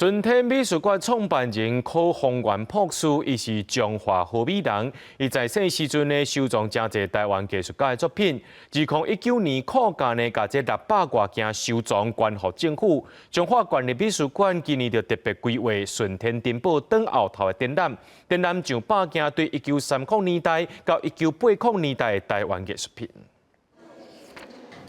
順天美術館創辦人柯宏元博士，伊是彰化和美人，伊在世時陣呢，收藏誠濟台灣藝術家的作品。2019年，柯家呢，共這600外件收藏捐予政府。彰化縣立美術館今年就特別規劃順天珍寶轉後頭的展覽，展覽上百件對1930年代到1980年代的台灣藝術品。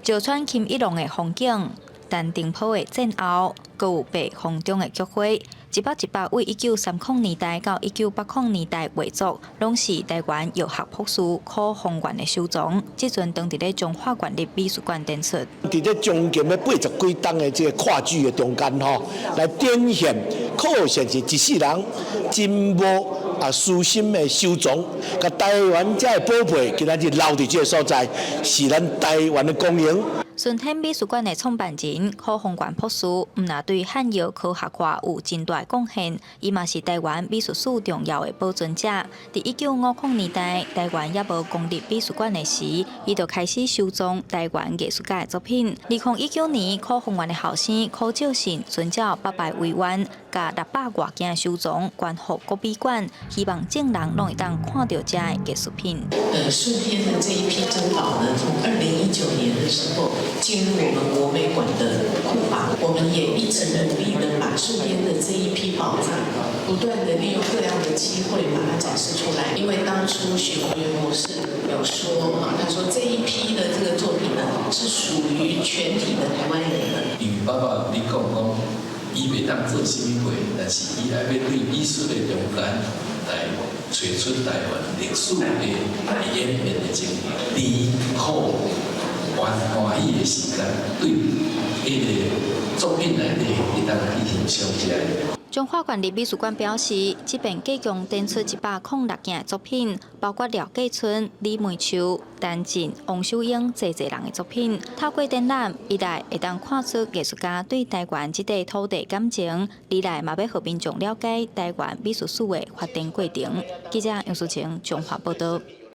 石川欽一郎的風景，陳澄波的戰後，閣有白風中的菊花，一幅一幅對1930年代到1980年代畫作，攏是台灣藥學博士柯宏元的收藏。這陣當佇咧彰化縣立美術館展出。佇這將近欲80幾冬的這個跨距的中間吼，來展現柯先生一世人真無啊私心的收藏，共台灣這个寶貝，今仔日留佇這个所在，是咱台灣的光榮。順天美術館的創辦人柯宏元博士，毋但對漢藥科學化有真大貢獻，伊嘛是台灣美術史重要的保存者。佇1950年代，台灣猶無公立美術館的時，伊就開始收藏台灣藝術家的作品。2019年，柯宏元的後生柯照信遵照爸爸遺願，共600外件收藏捐予國美館，希望眾人攏會當看著遮的藝術品。順天的這一批珍寶呢，從2019年的時候進入我們國美館的庫房，我們也一直努力的把順天的這一批寶藏，不斷的利用各樣的機會把它展示出來。因為當初許宏源博士有說啊，他說這一批的這個作品呢，是屬於全體的台灣人的。因為爸爸你講講，伊袂當做啥物貨，但是伊愛欲對藝術的中間來揣出台灣歷史的演變的情形，甜苦歡歡喜的時間，對彼个作品內底會當去欣賞這个。彰化縣立美術館表示，這遍共展出106件作品，包括廖繼春、李梅秋、陳進、王秀英濟濟人的作品。透過展覽，一來會當看出藝術家對台灣這塊土地感情，二來嘛欲予民眾了解台灣美術史的發展過程。記者楊淑晴彰化報道。